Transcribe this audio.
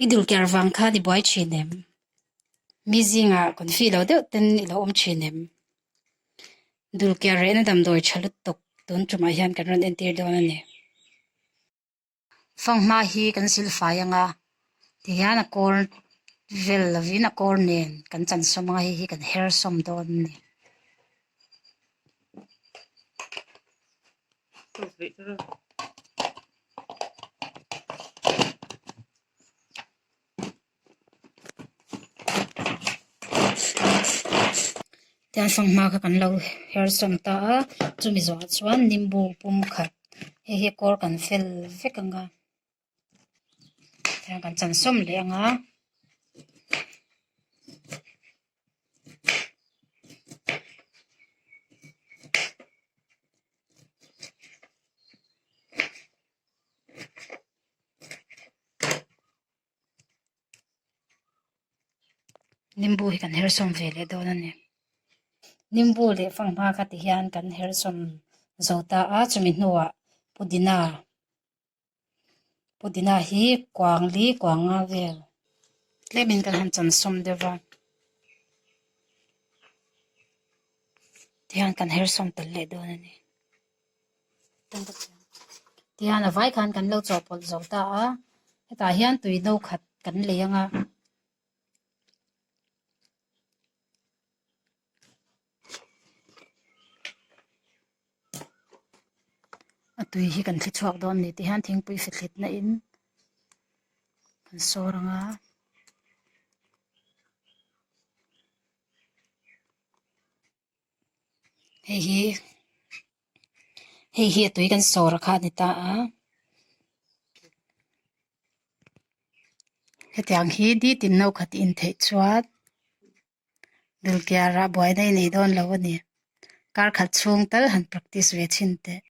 I dulker vang khan i buai thin em? Mi zingah confi lo deuh ten i lo awm thin em? Dulker rehna damdawi tha lutuk tun tumah hian kan rawn entir dawn a ni. Fanghma hi kan silfai anga tihian a kawr vel lovin a kawr nen kan chan sawm anga hei hi kan her sawm dawn a ni. Tiang fanghma kha kan lo her sawm ta a chumi zawhah chuan nimbu pum khat hei hi kawr kan fel vek ang a tiang kan chan sawm leh ang a. Nimbu hi kan her sawm ve leh dawn a ni. Nimbu leh fanghma kha ti hian kan her sawm zo ta a chumi hnuah pudina pudina hi kuang li kuang nga vel tlemin kan han chan sawm deuh va tihian kan her sawm tel leh dawn a ni. Tihian a vai khan kan lo chawhpawlh zo ta a hetah hian tui no khat kan lei ang a. A tui hi kan thli chhuak dawn a ni tihian thingpui fithlit na in kan sawr ang a. Hei hi hei hi a tui kan sawr kha a ni ta a hetiang hi nitin no khat in theih chuan dulkiarah buaina i nei dawn lo a ni kar khat chhung tal han practice ve chhin teh.